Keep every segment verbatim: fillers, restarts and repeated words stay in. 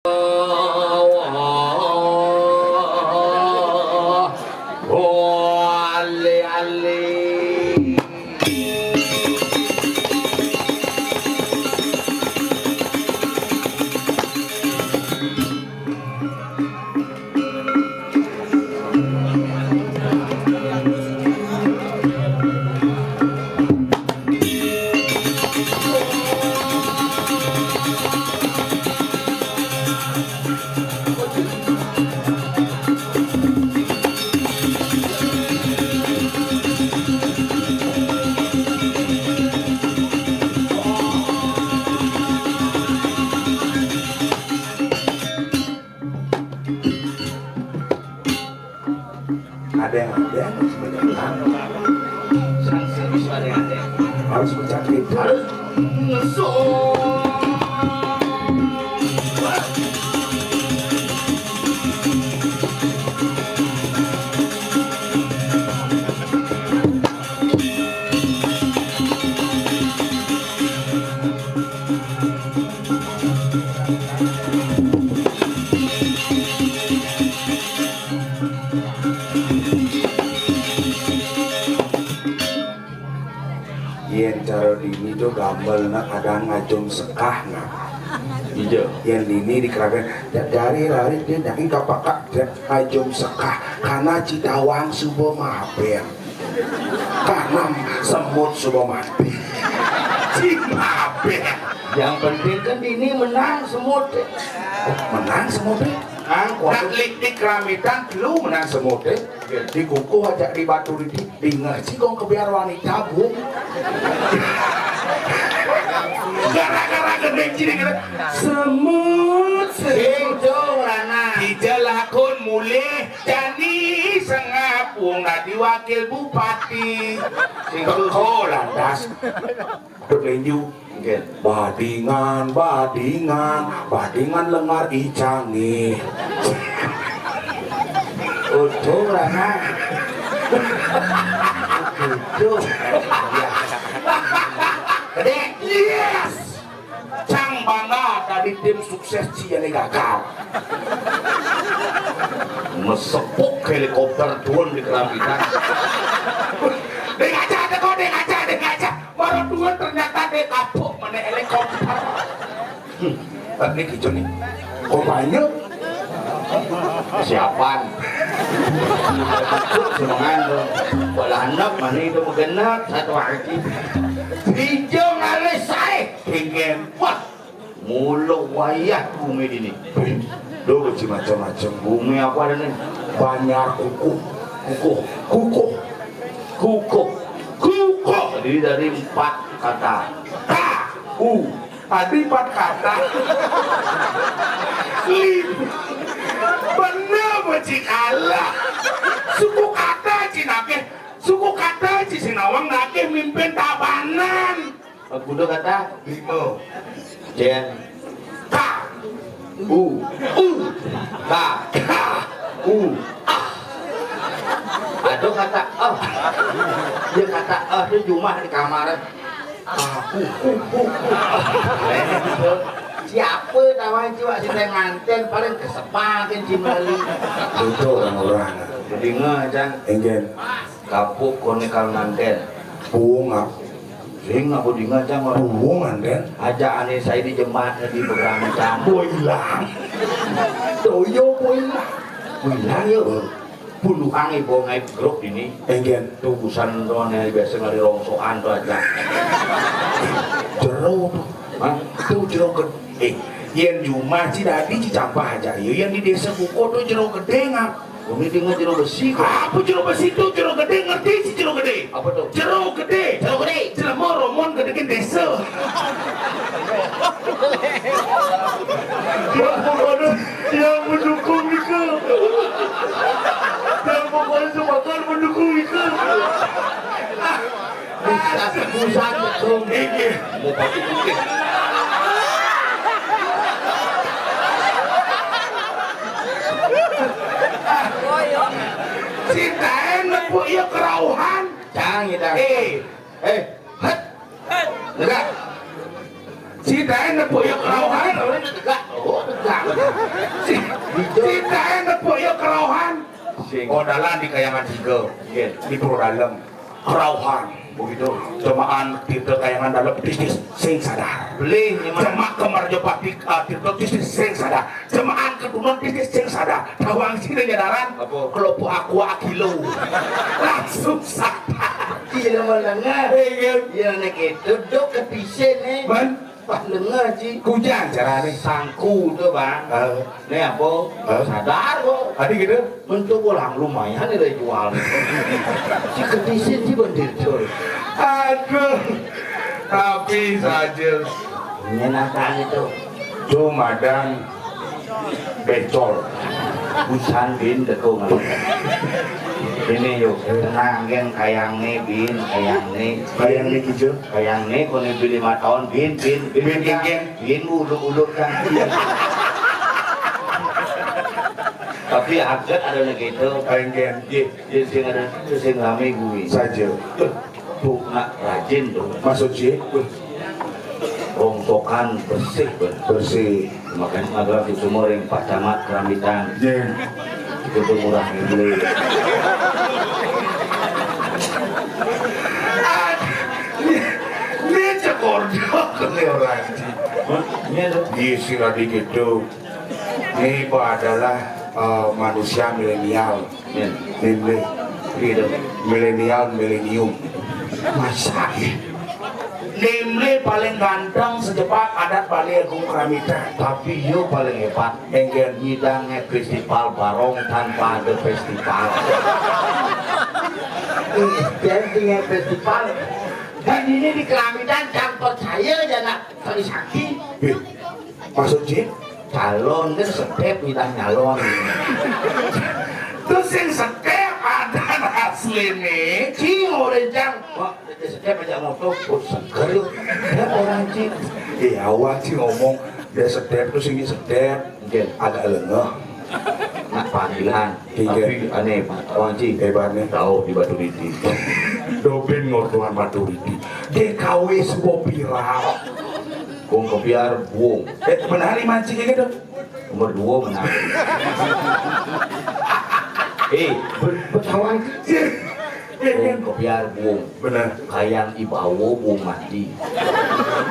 Ada yang ada, ada yang ada. Harus mencari, harus ngesot. Yén cara dini to gambelna kadang ngajum sekah, nah. Iya. Yén dini dikerakan, da-, dari lari dia nyaki kapakat, dia ngajum sekah. Karena Citawang suba mabén. Karena semut suba mati. Cing mabén. Yang penting kan dini menang semut. Oh, menang semut. Nang kuat. Nak lik di keramitan, lu menang semut. Dikukuh aja di batu didi, dingeh ci gong kebiar wanita, Bung. Gara-gara gedé ciri kena semut, semut. Sing cung rana. Dija lakun mulih jani sengap, wong dadi wakil bupati. Sing cung. Keko lantas. Duk linju. Nggih. Badingan, badingan, badingan lengar icange. Utuh, Rana. Utuh. Ya. Gedé. Yes. Cang bangga dadi tim sukses ciane gagal. Mesepuk helikopter turun di kerambitan. Ding aja, teko, ding aja, ding aja. Baru dua ternyata dia kapok mana helikopter. Hmm, ini gitu nih. Kok banyak? Siapan? Semangat tuh. Bola anak mana itu begenak satu lagi. Hijau ngalih sae. Tinggen. Wah, mulu wayah bumi ini. Do macam-macam. Bumi apa ada nih? Banjar kukuh. Kukuh. Kukuh. Kukuh. Kukuh. Terdiri dari empat kata. Ka, u. Tadi empat kata. Lima. Bener, becik Allah. Suku kata Cina ke. Suku kata Cisinawang nagih mimpin Tabanan. Kudu kata? Lima. Jen. Ka. U. U. Ka. Ka. U. Ah. Aduh kata, oh. Dia kata, oh, dia jumah di kamar. Ah, uh, uh, uh, uh. Siapa namanya jiwa si teh nganten paling kesepakin si Meli. Itu orang-orang. Jadi nggak, Cang. Enggak. Kapuk konikal nganten. Bunga. Sing aku dinga, Cang, orang. Bunga nganten. Aja ane saya di jembat di pegang, Cang. Boy ilang. Toyo boy ilang. Boy ilang ya. Puluhan ibu ngai grup ini. Enggak. Tuh busan tuh ane biasa ngari rongsokan tuh aja. Jero tuh. Hah? Tuh jero gedé. Eh, yen jumah ci dadi ci campah aja. Yo, yen di desa buku tuh jero gedé ngap. Umi dengar jero besi kok. Apa jero besi itu? Jero gedé, ngerti sih jero gedé? Apa tuh? Jero gedé. Jero gedé. Jelema romon gedegin desa. Yang pokoknya, yang mendukung itu. Yang pokoknya sepakat mendukung itu. Buset, buset, betul. Iki. Mau pakai putih. Cintain nepuk ya kerauhan. Cang, ya, Cang. Eh, eh, het. Enggak. Cintain nepuk ya kerauhan. Enggak. Oh, enggak. Cita yang nepuk ya kerauhan. Sing. Oh, dalan di Kayangan Tiga. Nggih. Di Purwodalem. Kerauhan. Begitu. Jemaah Tirta Kayangan Dalem tistis sing sadar. Beli, gimana? Jemaah Kembar Jopati, ah, Tirta tistis sing sadar. Jemaah Keturunan tistis sing sadar. Tawang sini nyadaran. Apa? Kelompok aku akilo. Langsung sadar. Iya, menengah. Iya. Iya, nek itu dok ketisin nih. Man? Pas denger, Ci. Kujang carane. Sangku tuh, Bang. Eh. Nih apa? Eh. Sadar kok. Adi gitu? Mentuk ulang lumayan nih jual. Si ketisin si bendir tuh. Aduh. Tapi saja. Menyenangkan itu. Cumadan becol. Busan bin dekung. Ini yuk, tenang gen kayang nih bin, kayang nih. Kayang nih gitu. Kayang nih kone bin lima tahun bin bin bin bin bin. Bin uluk-uluk kan. Tapi agak ada lagi itu. Kayang gen. Iya, iya, sing ada itu sing rame gue. Saja. Tuh, tuh, nak rajin tuh. Maksud sih? Rongsokan bersih, bener. Bersih. Makanya magelang di sumur yang Pak Camat Keramitan. Iya. Itu tuh murah nih beli. Ini cekor dok nih orang sih. Iya tuh. Di sila dikit tuh. Ini adalah eh, manusia milenial. Iya. Ini Gitu. Milenial, milenium. Masa ya? Nimle paling ganteng sejepak adat Bali Agung Keramita. Tapi yo paling hebat. Enggen nyidang festival barong tanpa ada festival. Iya, jadi festival. Dan ini di Keramitan jangan percaya aja nak kali sakti. Maksud Jin? Calon kan setep kita nyalon. Terus yang setep ada asli nih. Cing orang jang. Wah, setep aja motor, kok seger yuk. Ya orang cing. Iya, awal sih ngomong dia setep terus ini setep. Mungkin agak lengah. Nak panggilan. Iya. Tapi aneh, Pak. Wah, cing. Hebatnya. Tahu di Batu Riti. Dobin ngortuan Batu Riti. D K W sebuah viral. Wong kebiar buong. Eh, menari mancing kayak gitu. Nomor dua menari. Eh, ber- bertawan. Wong kebiar buong. Benar. Kayang ibawo buong mati.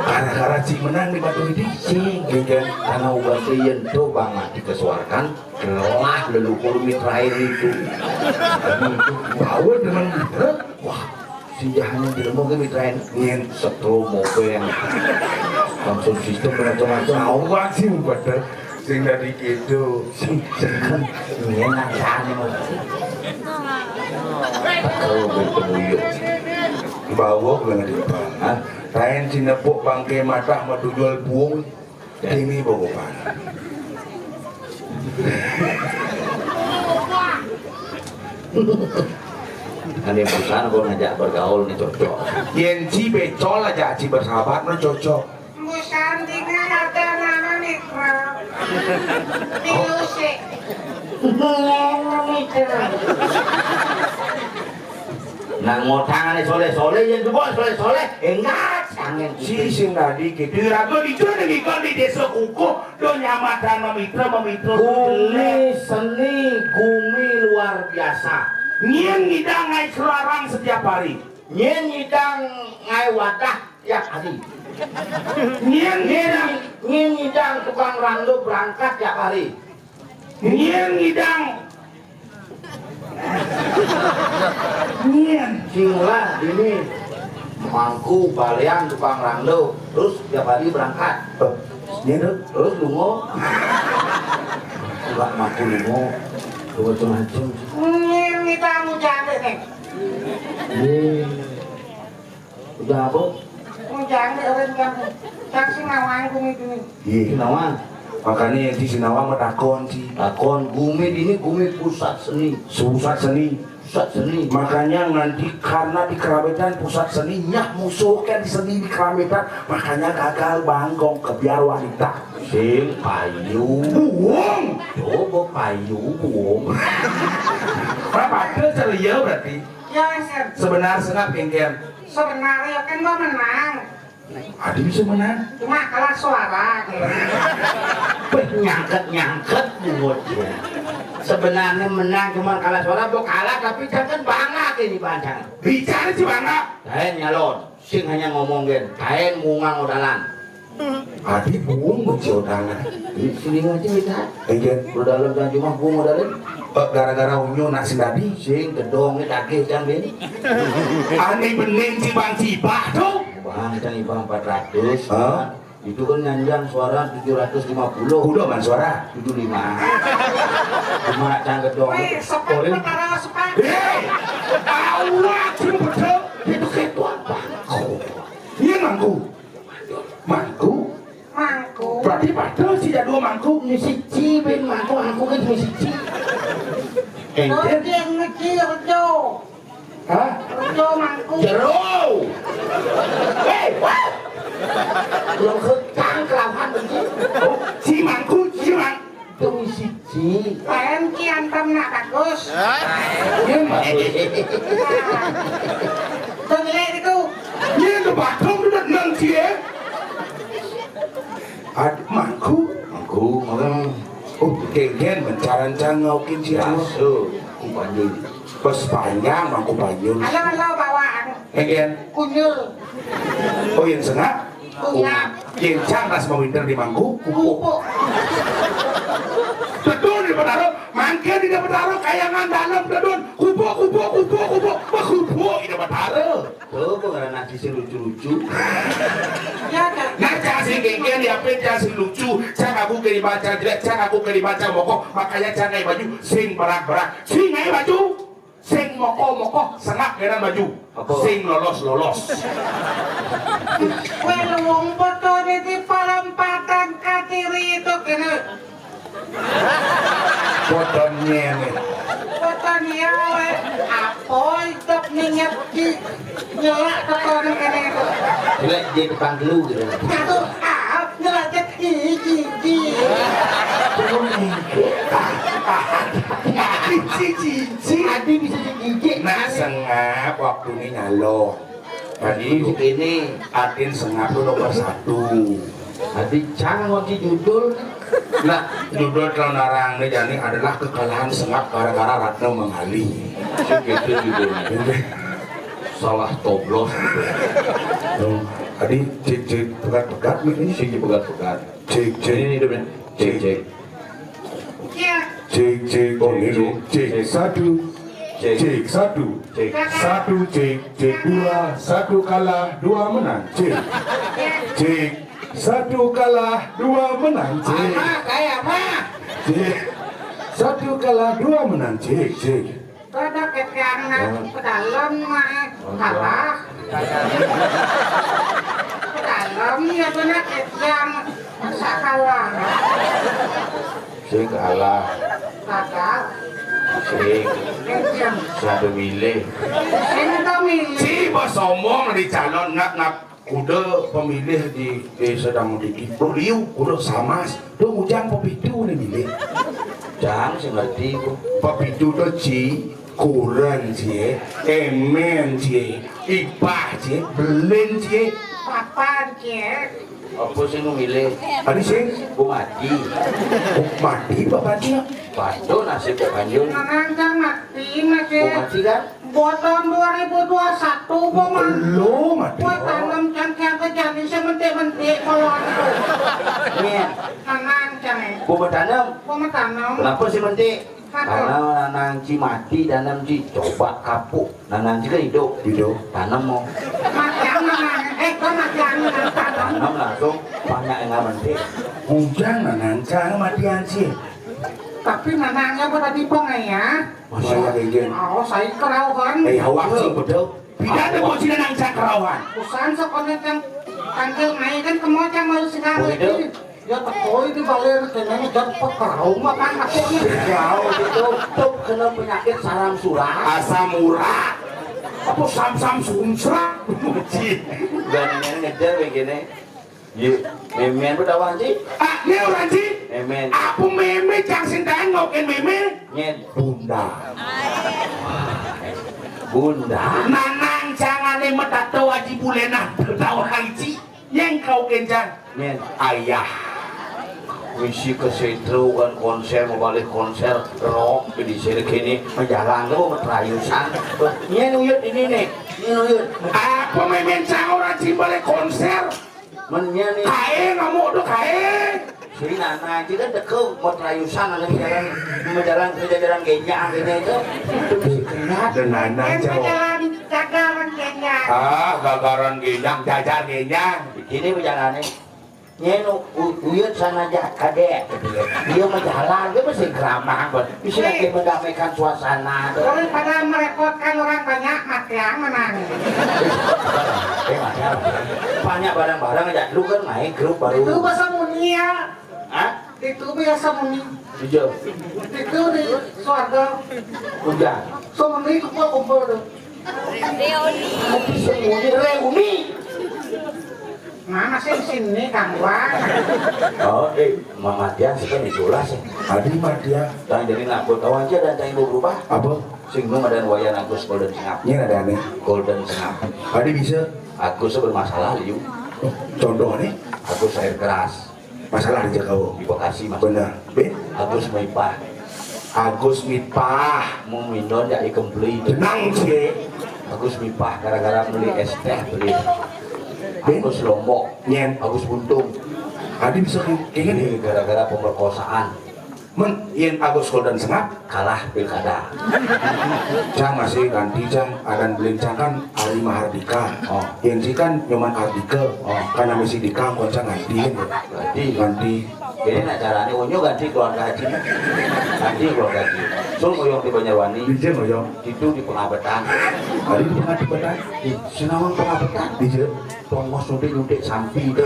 Gara-gara cing menang di Batu Riti. Sing, gitu. Karena uban yen tuh bang mati kesuarkan, kelah leluhur mitrain itu. Bawa dengan gitu. Wah, Sinjahane jelema ki mitrain nyen setrum mopeng. Langsung sistem macam-macam. Awak sih bener sing dari gitu. Sing sing nyen asane mau. Kalau bertemu yuk. Bawa kula ngene, Pak. Hah? Kain sinepuk bangke matah madu jual buung. Ini bawa, Pak. Ane busan kok ngajak bergaul nih cocok. Yen ci becol aja ci bersahabat no cocok. Busan tinggal ada nama mitra. Diusik. Nama mitra. Nang ngotang ane soleh-soleh, yen jebol soleh-soleh, enggak sangen. Si sing tadi gitu. Rago dijo ning ikon di desa kukuh. Duh nyamatan mamitra, mamitra. Gumi seni, gumi luar biasa. Nyien ngidang ngai selarang setiap hari. Nyien ngidang ngai wadah tiap hari. Nyien ngidang, nyien ngidang tukang rando berangkat tiap hari. Nyien ngidang Nyien. Sing lah ini mangku balian tukang rando, terus tiap hari berangkat. Nyien tuh. Terus lungo. Enggak mangku lungo. Lungo macam-macam. Nyien kita mau jande nih. Nyien. Udah apa? Udah ada orang yang yang si nawang kumi kumi. Iya. Nawang. Makanya yang di Sinawang mah takon sih. Takon gumi ini gumi pusat seni. Pusat seni. Pusat seni. Makanya nanti karena di Kerametan pusat seni, nyah musuh kan seni di Kerametan, makanya gagal banggong kebiar wanita. Sing payu. Buung. Coba payu buung. Berapa ada ceria berarti? Ya, Sir. Sebenar sengap kengken. Sebenarnya kan gua menang. Adi bisa menang. Cuma kalah suara. Beh, nyangket-nyangket buat dia. Sebenarnya menang cuma kalah suara, bu kalah tapi jangan bangga ini bancang. Bicara sih bangga. Lain nyalon. Sing hanya ngomong gen, kain mungang odalan. Adi buung beci odalan. Suling aja kita. Iya. Udah dalam dan cuma buung odalan. Eh, gara-gara unyu nak sing tadi. Sing gedong ni daging cang bin. Ani bening cibang cibah tu. Bang cang ibang empat ratus. Hah? Itu kan nyanjang suara tujuh ratus lima puluh. Udah man suara. Tujuh lima. Cuma cang gedong. Weh, sepak perkara sepak. Hei! Awak sing betul. Itu ketua bangku. Iya mangku. Mangku. Mangku. Berarti padahal si jadua mangku. Ini siji bin mangku, mangku kan ini siji. Ente. Oke, ngecil jo. Hah? Jo mangku. Jero. Hei, wah. Belum kekang kelawan itu. Oh, si mangku, si mangku. Demi siji. Lain ki antem nak bagus. Iya bagus. Nah. Tuh nilai itu. Iya tuh bagus udah nang cie. Ad mangku, mangku, mangku. Oh, kengken mencaran cang ngaukin si Rasul. Kupanjul. Pas panjang mangku panjul. Halo halo bawaan. Kengken. Kunyul. Oh, yang sengak. Ungap. Yang cang ras mawinter di mangku, kupuk. Kupuk. Tedun di Betara, mangke di Betara, kayangan dalam tedun, kupuk, kupuk, kupuk, kupuk, kupuk, kupuk, di Betara. Tuh, pengeran nasi sing lucu-lucu. Ya, Kak. Nah, cang sing kengken, di apa cang sing lucu, cang aku ke dibaca jelek, cang aku ke dibaca mokok, makanya cang ngai baju, sing berak-berak, sing ngai baju. Sing moko-moko sengak geran baju. Apa? Sing lolos-lolos. Weh luwung foto niti perempatan katiri itu kene. Fotonya nih. Fotonya weh apa itu minyak di nyelak ke kono kene itu. Jelek dia depan dulu gitu. Aduh, ah, nyelak ke gigi. Turun gigi. Cici. Si Adi bisa digigit. Nah, sengap waktu ini nyalon. Jadi ini Adin sengap tuh nomor satu. Adi cang wakil judul. Nah, judul kalau narang ini jadi adalah kekalahan sengap gara-gara Ratna mengalih. Gitu judulnya. Salah toblos. Tuh, Adi cek cek pegat-pegat nih. Sing pegat-pegat. Cek cek. Ini hidupnya. Cek cek. Cek, cek, oh, ini, cek, satu, cek, satu, cek, satu, cek, cek, dua, satu kalah, dua menang, cek, cek, satu kalah, dua menang, cek, cek, satu kalah, dua menang, cek, cek. Kada ketiang nak pedalem mai kalah. Pedalem ya benar ketiang masa kalah. Sing kalah. Kalah. Sing. Ketiang. Satu milih. Sing tak milih. Si bos omong di calon nak nak Kuda pemilih di, di sedang di, di Priuk, kuda Samas, do ujang pepitu nih milih. Jang sing ngerti ku. Pepitu do ci, kuren ci, emen ci, ipah ci, belin ci. Papan ci. Apa sing nu milih? Adi sing? Ku mati. Ku mati papan ci. Pado nasib ke Banjul. Nang jang mati masih. Ku mati kan? Buat tahun dua ribu dua satu, Bu, Mang. Belum ada. Buat tanam cangkang ke jadi sementik-mentik, kalau ada. Iya. Tanam, cang, eh. Bu bertanam. Bu bertanam. Kenapa sih mentik? Kenapa? Karena nanang ci mati, tanam ci coba kapuk. Nanang ci kan hidup. Hidup. Tanam mau. Matian, Mang. Eh, kok matian, Mang? Tanam. Tanam langsung banyak yang mentik. Hujan nanang cang matian sih. Tapi nanangnya pada tipe nggak ya? Masya Allah, iya. Oh, saya kerauhan. Eh, awak sih, betul. Tidak ada bocil yang cak kerauhan. Usan sekolah yang tangkil naik kan kemocang mau sekarang. Begitu. Ini. Ya, tekoi di balir, kenanya jam pekerau makan aku nih. Jauh itu, tuh kena penyakit salam surah. Asam urat. Apa sam-sam sumsra? Bukan yang ngejar begini. Yuk, memen berdawan sih. Ah, ini orang sih. Memen. Apa meme cang sing dangok, kan meme? Nyen. Bunda. Bunda. Nanang cangane metato Aji Bulena berdawan sih. Kencang. Nyen. Ayah. Misi ke setro kan konser, mau balik konser rock di sini kini, menjalan lu, metrayusan. Nyen uyut ini nih. Nyen uyut. Apa main-main cang orang cing balik konser? Men nyen nih. Kae ngamuk tuh kae. Sini nana aja kan deke, metrayusan, ada jalan, menjalan kerja jalan genjang ini itu. Itu bisa kena. Dan nana. Kan jauh. Jalan jagar genjang. Ah, gagaran genjang, jajar genjang. Ini menjalannya. Nyen u-, u-, uyut sana aja, kadek, gitu ya. Dia menjalan, dia mesti geramah, Bos. Bisa lagi mendamaikan suasana, tuh. Daripada merepotkan orang banyak, matiang menang. Eh, ada. Banyak barang-barang aja. Lu kan naik grup baru. Itu bahasa muni ya. Hah? Itu biasa muni. Hijau. Itu di suarga. Hujan. So muni kumpul-kumpul tuh. Reuni. Tapi semuanya reuni. Mana sih sini kamu? Oh, eh, Mama Tian sih kan jelas ya. Adi Madia. Tang jadi nak buat kawan aja dan tang ibu berubah. Apa? Sing nu madan wayan Agus Golden Sengap. Ini ada aneh. Golden Sengap. Adi bisa. Agus bermasalah, liu. Oh, contohnya? Agus air keras. Masalah di Jakarta. Di Bekasi, Mas. Benar. Be? Agus Mipah. Agus Mipah. Mau mindon ya ikempli. Tenang, cie. Agus Mipah gara-gara beli es teh, beli. Be? Agus Lombok. Nyen. Agus Buntung. Adi bisa ke-, kayaknya. Ini gara-gara pemerkosaan. Men, yen Agus Golden Sengap kalah pilkada. Cang masih ganti, Cang, adan belin Cang kan Ari Mahardika. Oh. Yen si kan Nyoman Ardika. Oh. Karena misi Dika, kon Cang ganti, kan? Ganti. Ganti. Jadi nak caranya unyu ganti keluarga haji. Ganti keluarga haji. Sul ngoyong di Banjarwani. Di Jeng ngoyong. Itu di Pengabetan. Tadi di Pengabetan. Di Senawan Pengabetan. Di Jeng. Tongos nyuntik-nyuntik sampi itu.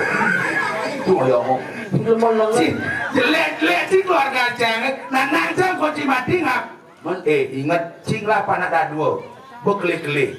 Itu ngoyong. Cing, jelek-jelek cing keluarga Cang. Nanang Cang kunci mati ngap. Men, eh, inget cing lah panak dadua. Bekelih-kelih.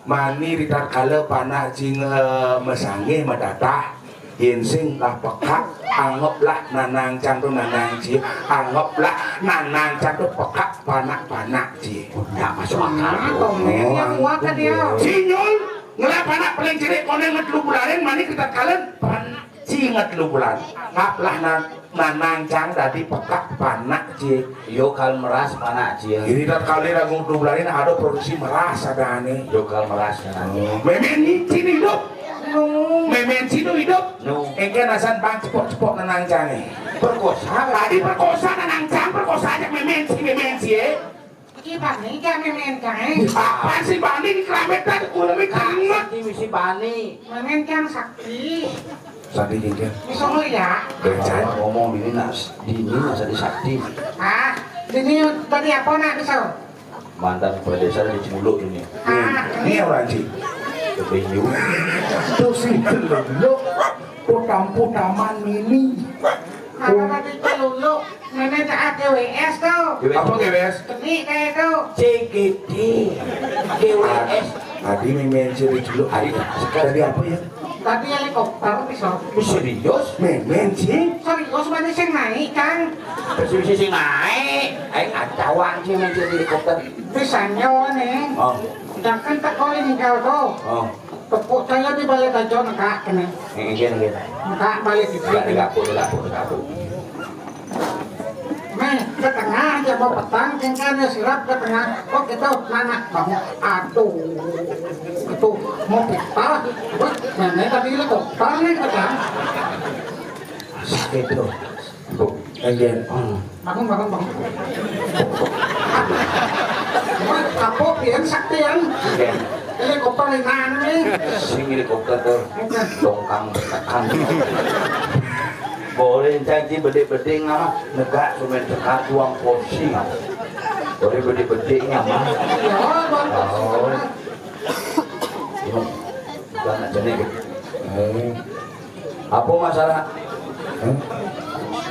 Mani ritatkala panak cing, eh, masangih madatah. Yen sing lah pekak, anggaplah nanang Cang tu nanang cie. Anggaplah nanang Cang tu pekak panak-panak cie. Ndak masuk akal. Nah, tuh, men, yang kuat kan dia. Sinyul. Ngelap anak paling cilik koneng ngetelu bulanan, mani ritatkala panak cie ngetelu bulan. Ngaplah na-, nanang Cang dadi pekak panak cie. Yo kal meras panak cie. Ini ritatkala ragung telu bulanan ada produksi meras ada ane. Yo kal meras ya nanti. Oh. Memen cin idup. No. Memen cin idup. No. Engke nasan bang cepok-cepok nanang Cang e. Perkosa. Tadi perkosa nanang Cang, perkosa aja memen si, memen si, eh. Iki bani ki ame mencang, eh. Apa sih bani di kerametan? Kulit keringet. Sakti misi bani. Memencang sakti. Sakti gengger. Bisa ya. Bencana. Ngomong dini nak, dini nak sakti sakti. Ah, dini tadi apa nak bisa? Mantan kepala desa dari Cimulu ini. Ah, ini orang sih. Kepenyu. Tuh sih, lo. Putam-putaman mini. Apa tadi celuluk? Nenek tak G W S tuh. Apa G W S? Keni kayak itu. C G D. G W S. Tadi main-main sini dulu. Tadi, tadi apa ya? Tadi helikopter bisa. Serius? Main-main sih. Serius, mana sing naik, Kang? Serius sing naik. Aing acawang sih main helikopter. Bisa nyawa nih. Oh. Jangan tak kau ini kau tuh. Oh. Tepuk saya di balik aja negak kene. Heeh, nggih, nggih. Negak balik di sini. Negak, negak, negak. Meh, ke tengah aja mau petang, kengkanya sirap ke tengah. Kok kita nanak banget. Aduh. Itu mau kita. Wah, nenek tadi helikopter nih ke tengah. Sakit tuh. Enggak. Hmm. Bangun, bangun, bangun. Wah, apa pian saktian? Enggak. Helikopter ringan nih. Sing helikopter tuh. Enggak. Tongkang tekan. Boleh caci bedik-bedik nama negak sumen tekan tuang kursi. Boleh bedik-bedik nama. Ya, tuang kursi. Oh. Ini banget jenis. Hmm. Apa masalah? Hah?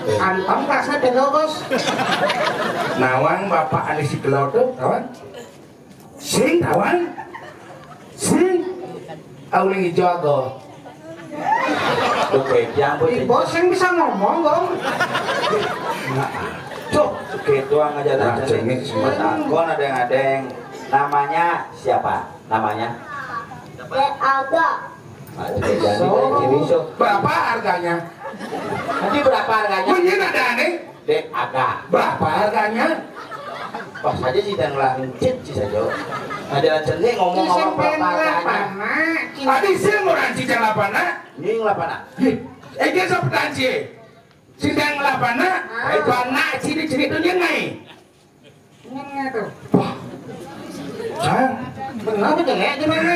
Antam kelasnya beda, Bos. Nawang bapak ane si Kelo tuh, kawan? Sing, kawan? Sing? Auling ijo ago. Tuh, kayak yang Di bos yang bisa ngomong, Gong. Nah, tuh, kayak tuang aja. Nah, cengik semua. Takon ada yang ada yang namanya siapa? Namanya? Ya, Aldo. Nah, jadi, jadi, jadi, so. Berapa harganya? Nanti berapa harganya? Mungkin ada nih. Dek, ada. Berapa harganya? Pas aja sih dan lancet sih saja. Ada lancet nih ngomong. Ih, sama sampai berapa harganya? Lapana, Cing. Tadi sih mau ranci jang lapana. Nying lapana. Ih, eh, dia sampai ranci. Sidang lapana, ah, bana ciri-ciri itu nying ai. Nying tuh. Wah. Cang. Bener apa jelek gimana?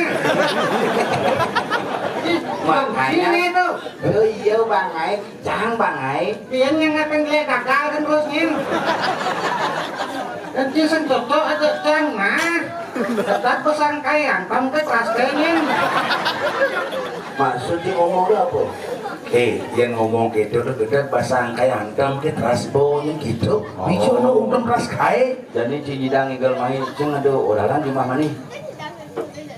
Makanya. Sini tuh. Oh iya, Bang Ai. Cang, Bang Ai. Pian yang ngatain dia gagal kan terus, Nyin. Dan dia sing cocok aja, Cang, nah. Tetap pesan kayak, kamu ke kelas kayaknya. Maksudnya ngomong apa? Eh, yang ngomong gitu tuh gede basangkai hantam ke teras bawahnya gitu. Oh. Bisa no untung teras kai. Jadi Ci Jidang igal main, ceng ada oralan di mana nih?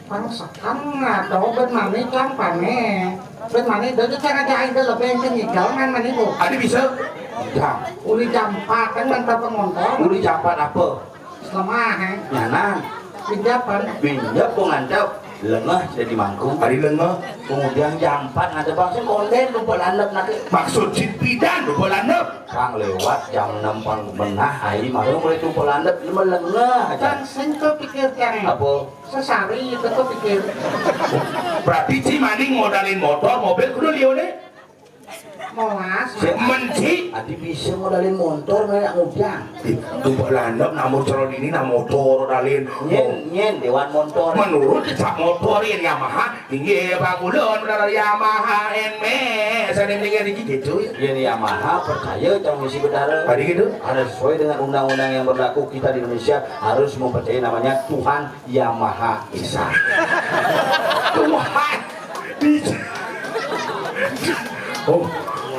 Pang sekam ngado ben mani cang pane. Ben mani dadi cara jahit lebih yang kenyigal kan mani bu. Ada bisa? Jam. Uli jam empat kan mantap pengontrol. Uli jam empat apa? Lemah, eh. Nyanan. Pinjapan. Pinjap kok ngancap. Lengah jadi mangku. Ari lengah. Kemudian jam empat ngancap langsung konden lupa landep nanti. Maksud si pidan lupa landep. Pang lewat jam enam pang menah, ai malu mulai lupa landep, ini mah lengah aja. Kan sing pikir kan. Apa? Sesari itu tuh pikir. Berarti Ci mani ngodalin motor, mobil kudu liu nih. Molas. Menci. Adi bisa modalin motor, nenek ngujang. Ih, tuh landep, nak motor ini, nak motor dalin. Nyen, nyen, dewan motor. Menurut cap motor yang Yamaha, tinggi ya Pak Kulon, benar Yamaha, N M A, saya mendingan ini gitu ya. Yang Yamaha percaya, jangan misi betara. Tadi gitu? Ada sesuai dengan undang-undang yang berlaku kita di Indonesia, harus mempercayai namanya Tuhan Yamaha Esa. Tuhan. Di- Oh,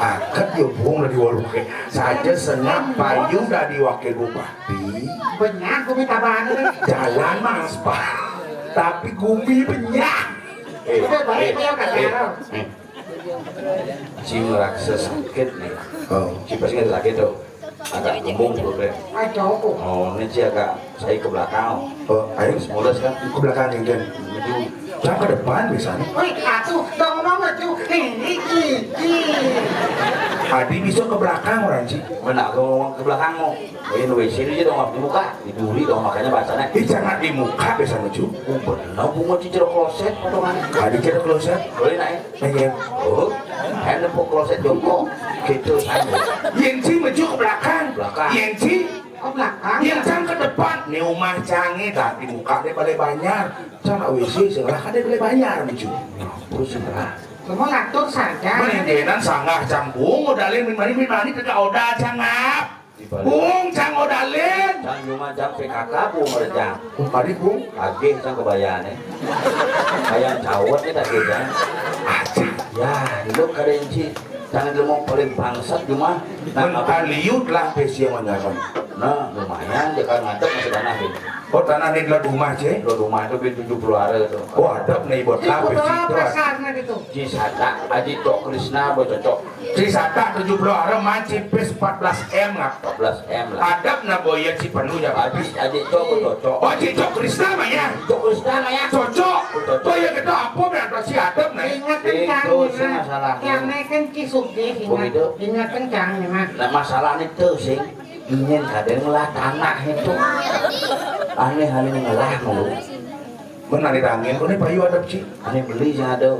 akad ya bung dari warung ke. Saja senang payu dari wakil bupati. Benyah gumi tabahan ini. Jalan mah aspal, tapi gumi benyah. Eh, udah baik eh, dia kata eh, eh. Ci ngerasa sakit nih. Oh. Ci pasti nggak sakit tuh. Agak kembung perutnya. Ayo, kok. Oh, ini Ci agak saya ke belakang. Oh, ayo. Terus mulus kan? Ke belakang, Jen. Menuju. Jangan ke depan, biasanya. Wih, atuh, dong, dong, maju. Ini, ini. Adi bisa ke belakang, orang, Ci. Mana aku ngomong ke belakang, mau. Oh, ini W C aja dong, di muka. Di duri dong, makanya bahasanya. Ih, jangan di muka, biasanya, Cu. Oh, bener, bunga di jero kloset, potongan. Adi jero kloset. Boleh, naik. Iya. Oh, enak kok kloset jongkok. Gitu, saya. Yen Ci maju ke belakang. Belakang. Yen Ci. Oh, belakang. Yen Cang ke depan. Nih rumah Cangnya dah di muka dia balik banyak. Cang W C sebelah kan dia balik banyak maju. Terus sebelah. Semua ngatur saja. Mendingan sanggah Cang bung, modalin min mani, min mani, tegak oda Cang ngap. Bung, Cang modalin. Cang cuma Cang P K K, Bung, Cang. Bung, tadi, Bung. Agih, Cang, kebayaan, eh. Kayak cawet, eh, tadi, Cang. Aja. Ya, lu kada inci. Jangan lu mau paling bangsat, cuma. Nah, mentaliut lah, pesi yang menyakon. Nah, lumayan, dia kan ngadep masih tanah, eh. Oh, tanah ini adalah rumah, Cek? Lo rumah itu, tujuh puluh hari itu. Oh, adep nih, buat apa sih? Itu pasarnya gitu. Cisata, Aji Tok Krisna, buat cocok. Cisata tujuh puluh arem, Cipis empat belas M ngap. Empat belas M lah. Adep na boya si penuh ya. Habis aja cok cocok. Oh, Cicok Krisna mah ya. Cok Krisna mah ya. Cocok. Cocok. Boya kita apa berarti si adep na. Ingat kencang. Itu si masalah. Yang naik kan Cisugih, ingat. Begitu. Ingat kencang ya, Mas. Nah, masalah itu sih ingin kadang ngelah tanah itu. Aneh-aneh ngelah mulu. Benar ditangin, ini payu adep sih. Aneh beli sih ada.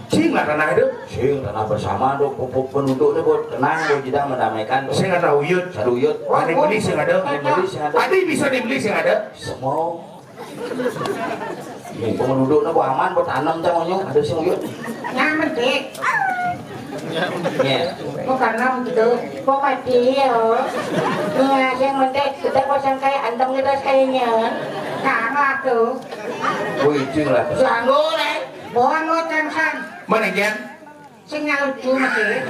Sing lah tanah itu. Sing tanah bersama tuh, penduduk tuh, Bu, tenang, Bu, kita mendamaikan tuh. Sing ada uyut. Ada uyut. Ada beli sing ada. Ada beli sing ada. Ada bisa dibeli sing ada. Semua. Nih, penduduk tuh aman, Bu, tanam tuh maunya, ada sing uyut. Nyaman, Dik. Iya. Bukan gitu. Pokoknya, iya, yang penting kita pasang kayak anteng kita kayaknya. Kamu tuh. Bu, itu lah. Sanggup, eh. Bohong lo, Cangsan. Mana, Jan? Sing lucu masih.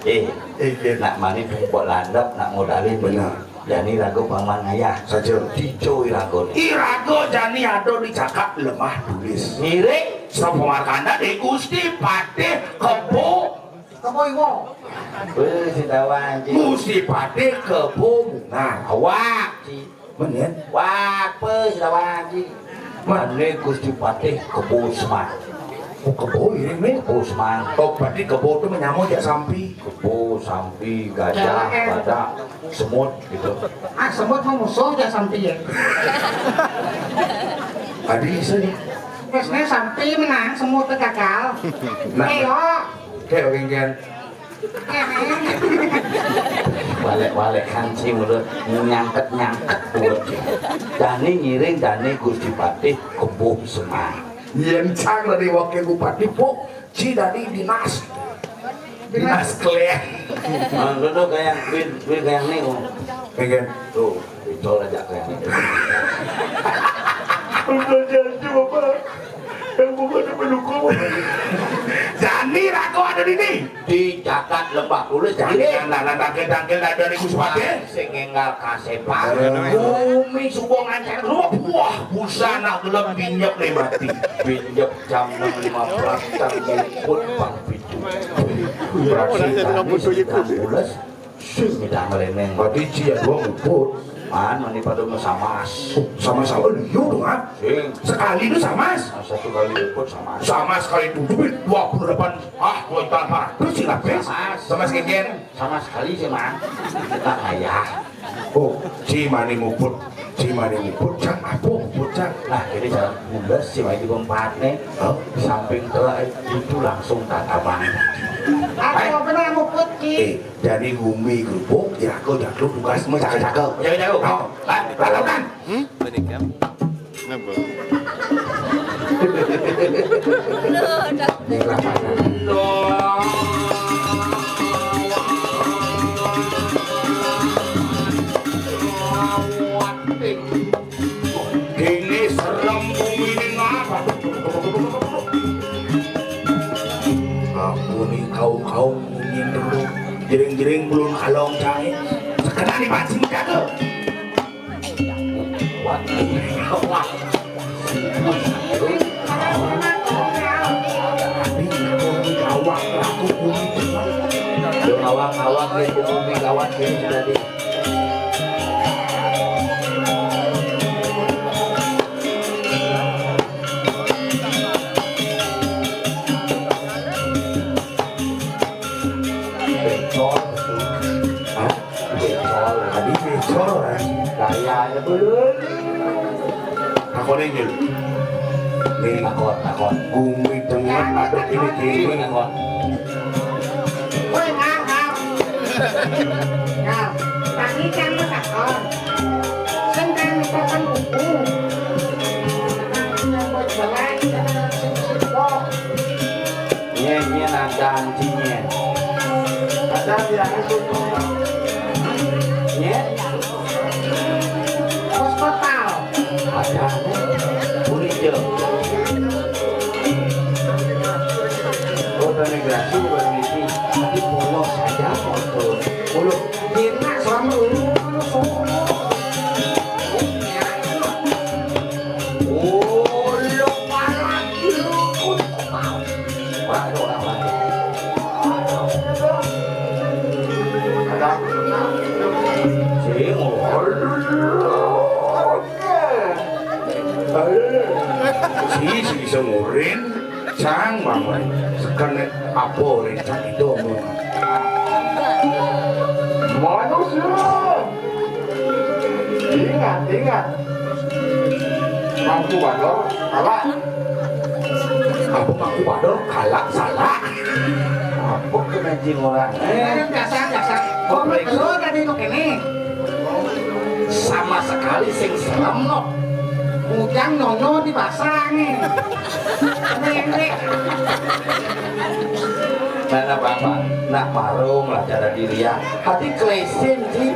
Eh, eh, eh, nak mani pokok landep, nak modalin. Benar. Jani rago paman ayah. Saja. Dijo irago. Irago jani ada dicakap lemah tulis. Ngiring. Sapa markanda di Gusti Patih Kebo. Kebo Iwo. Weh, si Dawan, Ci. Gusti Patih Kebo Mungar. Awak, Ci. Menen. Wah, apa si Dawan, Ci? Mane Gusti Patih Kebo Semar. Oh, kebo iring nih. Kebo semang. Oh, berarti kebo tuh menyamuk jak sampi. Kebo, sampi, gajah, badak, semut gitu. Ah, semut mah musuh jak sampi ya. Adi bisa nih. Terusnya sampi menang, semut gagal. Nah, ayo. Kayak genggen. Walek-walek hanci mulut, nyangket-nyangket mulut. Dani ngiring, Dani Gusti Patih, kebo semang. Yen cang dari wakil bupati, Puk, ci dari dinas. Dinas klien. Nah, lu tuh kayak, win, win kayak nih, oh. Pengen. Tuh, itu aja kayak nih. Udah janji, Bapak. Yang bukan pendukung. Jani ragu ada di nih. Di jagat Lebak Bulus, Jani. Nah, nah, nah, tangkil, tangkil, ada di Guspati. Sing enggal kasepang. Bumi subuh ngancer. Wah, busa anak gelem pinjek nih mati. Pinjek jam enam lima belas, tangkil pun pang pitu. Berarti Jani sedang pules. Sing nyidang leneng. Berarti ci ya dua muput. Man, mani pada mah samas. Oh, sama-sama liu dong, ah. Sing. Sekali itu samas. Nah, satu kali ikut samas. Sama sekali tujuh, dua puluh delapan. Ah, gua ikan parah. Terus sih lah, Pes. Samas. Samas keken. Sama sekali sih, Mang. Kita kaya. Oh, ci mani muput. Ci mani muput, cang apa muput, cang? Nah, ini jalan pules sih, mani di empat nih. Hah? Di samping telah itu langsung tataman. Aku pernah muput, Ki. Eh, Jadi gumi gerubuk, iraga jago tugas mah jaga-jaga. Jaga-jaga. Oh, kan? Lakukan. Hmm? Menikam. Napa? Nih, lapangan. Kene serem bumi ini ngapa? Aku nih kau-kau bumi dulu. Jering-jering belum kalong cai. Sekena dipancing jaga. Wah, wah. Tapi aku gawat, aku bumi. Yo, awak-awak nih, bumi gawat ini tadi. Becol, betul. Hah? Becol. Tadi becol, kan? Gayanya belum. Takon aja. Nih, takon, takon. Bumi tengah ada ini, ini. Takon. Woi, Ngal, Ngal. Ngal, tadi kan lu takon. Sing kan lu takon buku. Yang buat balai, sing sibuk. Nyén, nyén ada antinya. Ada yang itu. Nyén. Pos total. Ada, kulit ya. Oh, tadi grasi, tadi polos saja, foto. Polos. Dia nak sama lu, lu sono. Oh, lu parah, lu. Waduh, orang lagi. Ada. Sing, si, si bisa ngurin, cang, bang, sekan apa, rencang itu, omong. Manusia. Ingat, ingat. Mangku Bador, kalah. Apa Mangku Bador kalah, salah. Apa kena jing orang? Eh, dasar, dasar. Kok lu tadi tuh kene? Sama sekali sing serem, no. Bujang nyonyo di basah nih. Nenek. Nah, nah, Bapak, nah, marung lah cara diri ya. Hati klesin sih.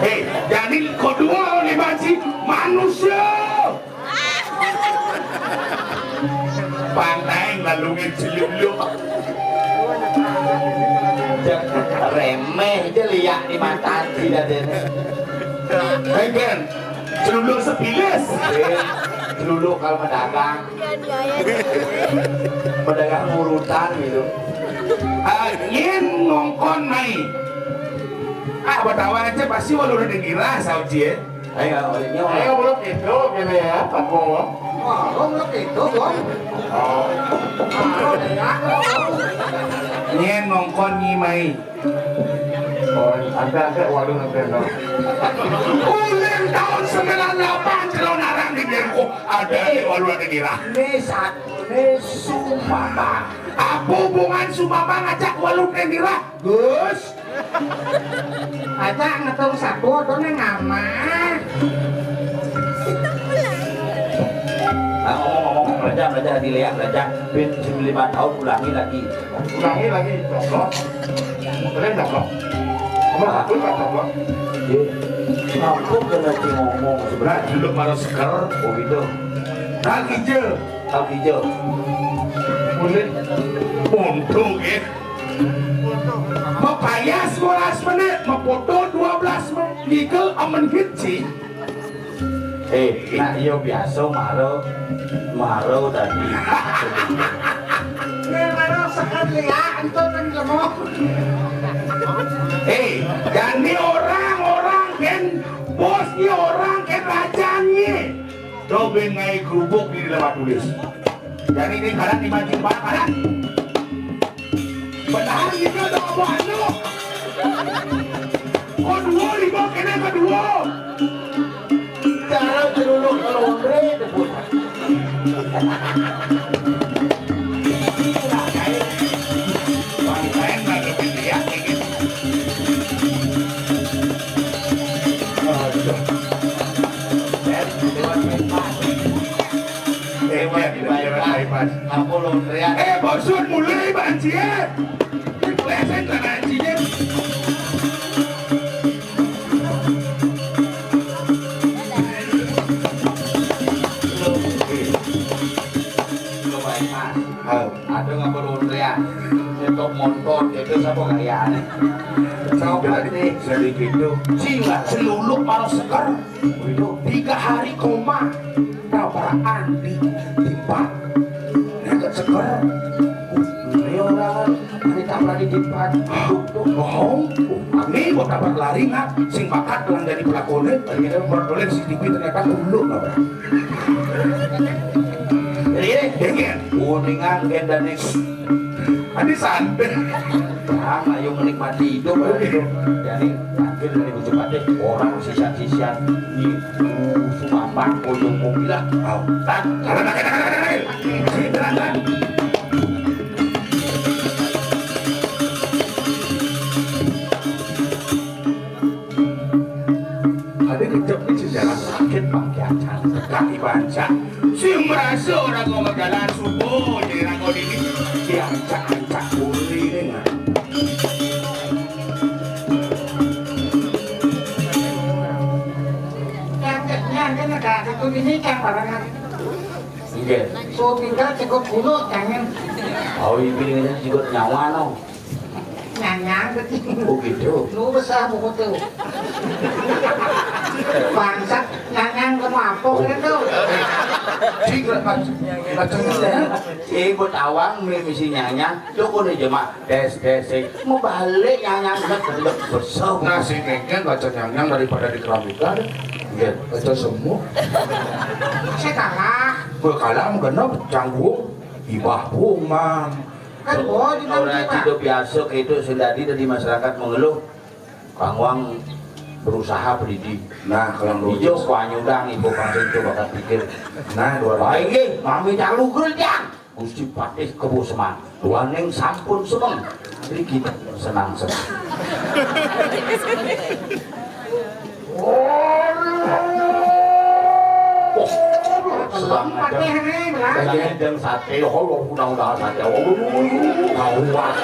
Hei, jadi kodua oleh banci manusia. Pantai ngalungin celuluk. Remeh aja liak di mata tidak deh. Hei, Gen, celuluk sepilis. Eh, celuluk kalau mendagang. Pedagang urutan gitu. Angin ngongkon naik. Ah, betawa aja pasti walau udah dikira, sauci ya. Ayo, ayo, belum itu, gitu ya, Pak Bowo. Oh, belum itu, Bos. Oh. Nyén ngongkon Nyi Mai. Oh, ada, ada, waduh, nanti, no. Ulin tahun sembilan delapan, kalau narang di Bengkok, ada di waduh, ada di lah. Ini satu, ini Sumama. Apa hubungan Sumama ngajak waluh, Endira? Gus. Aja ngetung sapu tuh neng amah. Nah, ngomong-ngomong, belajar, belajar, dileak, belajar. Bin lima tahun ulangi lagi. Ulangi lagi, coblos. Boleh coblos. Nomor satu, Pak, coblos. Iya. Aku kena ngomong sebenarnya. Dulu baru seker, oh gitu. Nah, gitu. Tapi jo. Boleh. Untung, ya. Mapayas dua belas menit, mapoto dua belas menit. Ngikel amen hiji. Eh, nak, yo biasa maro, maro tadi. Ini maro sekali ya, itu kan jemok. Eh, jadi orang-orang kan bosnya orang kan rajanya. Coba ngai kerupuk di dalam tulis. Jadi ini karan di mancing bakaran. Padahal kita udah apa anu? Kedua, lima kena kedua. Cara celuluk kalau Andre debut. Bang Ren lagi lihat ini. Aduh. Lewat bypass. Lewat bypass. Apa lo teriak? Eh, bosun mulai banjir. Dipleset lah banjir. Lo, lo bypass. Ada ngapa lo teriak? Nyetok motor, itu siapa gayanya? Coba nih. Sedikit tuh. Sila celuluk malah seger. Itu tiga hari koma. Tabrakan di tempat. Nggak seger. Ini orang ini tabrak di tempat. Tuh, bohong. Ini mau tabrak lari nggak? Sing bakat bilang dari pelakunya. Ini buat boleh C C T V ternyata kulo nabrak. Jadi ini dingin. Kuningan gendanis. Ini santai. Jangan ayo menikmati hidup, ayo hidup. Jadi, mungkin dari ujung hati orang sisa-sisa di Sumapak ujung mobil lah. Oh, tak, tak, tak, tak, tak, tak, tak. Sini, tak, tak. Ada kejep nih sejarah sakit Bang Kiacan. Kaki banca. Si merasa orang mau jalan subuh, jadi orang kau ini diancak-ancak kuli dengan. Yang kejepnya kan ada itu ini kan barangan. Iya. So tinggal cukup kuno jangan. Oh, ini cukup nyawa no. Nyanyang. Oh gitu. Lu besar buku tuh. Bangsat, nyanyang kamu apa gitu? Cik lah, Pak. Macam ini ya. Cik, buat awang, mi-, misi nyanyang. Tuh, kok nih, Jemak? Des, des, des. Mau balik nyanyang, kan? Besar. Nah, si Kengkeng baca nyanyang daripada di keramika, deh. Iya, baca semua. Saya kalah. Gue kalah, mau genep, canggung. Ibah, bung, man. Kan boy di Orang bangkit, Pak. Tidak biasa kayak itu sendiri dari masyarakat mengeluh. Kang Wang berusaha pelidi. Nah, kalau Ijo berusaha. Kuanyudang ibu pasien coba kan pikir. Nah, dua Baik nggih, mami calu kerja. Gusti Patih Kebo Semang. Duaning sampun semeng. Jadi kita senang-senang. Wah, semangat. Patih nih, Bang. Lagi jam sate, oh, udah-udah sate. Oh, karuan.